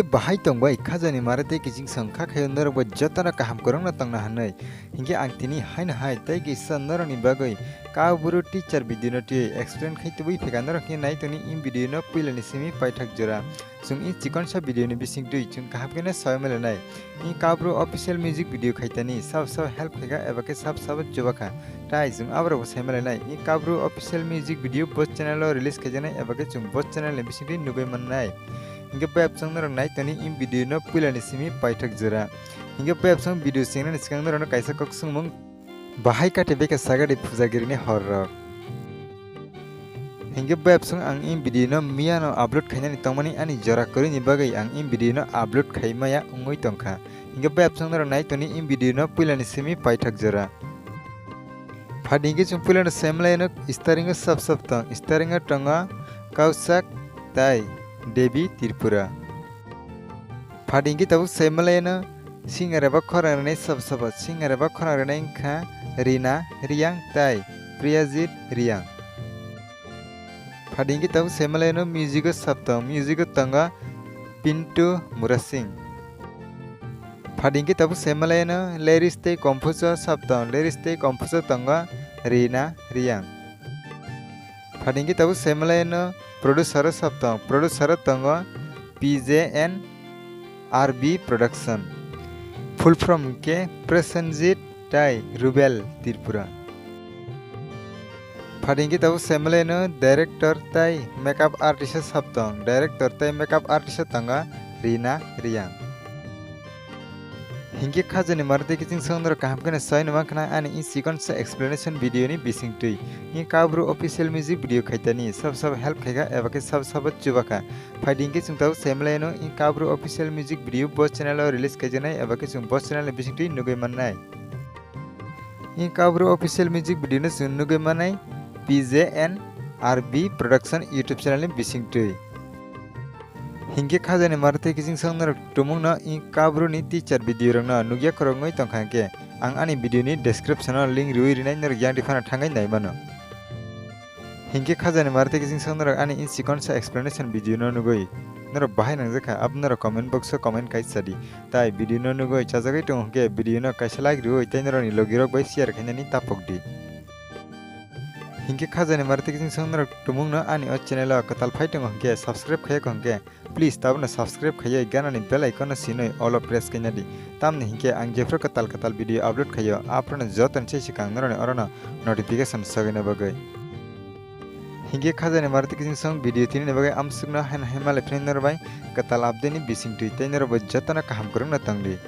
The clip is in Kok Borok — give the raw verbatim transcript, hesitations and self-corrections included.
Bahai tong bai khajani mare tei kiching song kha khayo norok bai jotono kaham kwrwngno tongna hwnwi. Hinkhe ang tini haino hai tei kisa norokni bagwi Kaubru teaser video no twiwi explain khai tubui pheka norok hinkhe nai tongni in video no puilani simi paithak jora. Chwng in chikonsa video ni bisingtwi chwng kaham kheno soi malenai. In Kaubru official music video khaitani sab sab help khaika eba khe sab sab chubakha. Tai chwng aborok bo sai malenai. In Kaubru official music video bo channel o release khaijaknai eba khe chwng bo channel ni bisingtwi nugui mannai. Hinkhe bai absong norok nai toni in video no puilani simi paithak jora. Hinkhe bai absong video chengnani swkang norokno kaisa kok swngmung bahai kate beke sagadi phujagirini horrok. Hinkhe bai absong ang in video no miyano upload khainani tongmani ani jora kwrwini bagwi ang in video no upload khaimaya wngwi tongkha. Hinkhe bai absong norok nai toni in video no puilani simi paithak jora. Phadi hinkhe chwng puilano sai malaino starring o sab sab tong, starring o tongo Kausak tai Devi Tripura. Phadi hinkhe tabuk sai malaino singer eba khorang rwnai sab sabo, singer eba khorang rwnai wngkha Rina Riyang tai Priyajit Riyang. Phadi hinkhe tabuk sai malaino music o sab tong, music o tongo Pintu Murasing. Phadi hinkhe tabuk sai malaino lyrics tei compose o sab tong, lyrics tei compose o tongo Rina Riyang. Phadi hinkhe tabuk sai malaino producer o sab tong, producer o tongo P J N R B Production. Full form hinkhe Prasenjit tai Rubel Tripura. Phadi hinkhe tabuk sai malaino director tai makeup artist o sab tong, director tai makeup artist o tongo Rina Riyang. Hinkhe khajani mare tei kiching song norok kaham kheno soi numa khna ani in chikonsa explanation video ni bisingtwi. In Kaubru official music video khaitani sab sab help khaika eba khe sab sab chubakha. Phadi hinkhe chwng tabuk sai malaino in Kaubru official music video bo channel o release khaijaknai eba khe chwng bo channel ni bisingtwi nugui mannai. In Kaubru official music video no chwng nugui mannai P J N R B Production YouTube channel ni bisingtwi. Hinkhe khajani mare tei kiching song norok tumungno in Kaubru ni teaser video rokno nugya khoroknwi tongkha hinkhe ang ani video ni description o link riwi rinai norok yang diphano thangwi naimano. Hinkhe khajani mare tei kiching song norok ani in chikonsa explanation video no nugui norok bahai nangjakha abo norok comment box o comment kai sadi. Tai video no nugui chajagwi tongo hinkhe video no kaisa like riwi tei norokni logirok bai share khainani tapok di. Hinkhe khajani mare tei kiching song norok tumungno ani o channel o kwtal phai tongo hinkhe subscribe khaiya kho hinkhe please tabukno subscribe khaiwi ganani bell icon no sinwi all o press khaina di. Tamni hinkhe ang jephru kwtal kwtal video upload khaio aphruno jotoni se swkang norokni orono notification sogwina bagwi. Hinkhe khajani mare tei kiching song video tinini bagwi amsukno haino hai malai phini norok bai kwtal update ni bisingtwi tei norok bai jotono kaham kwrwngno tongdi.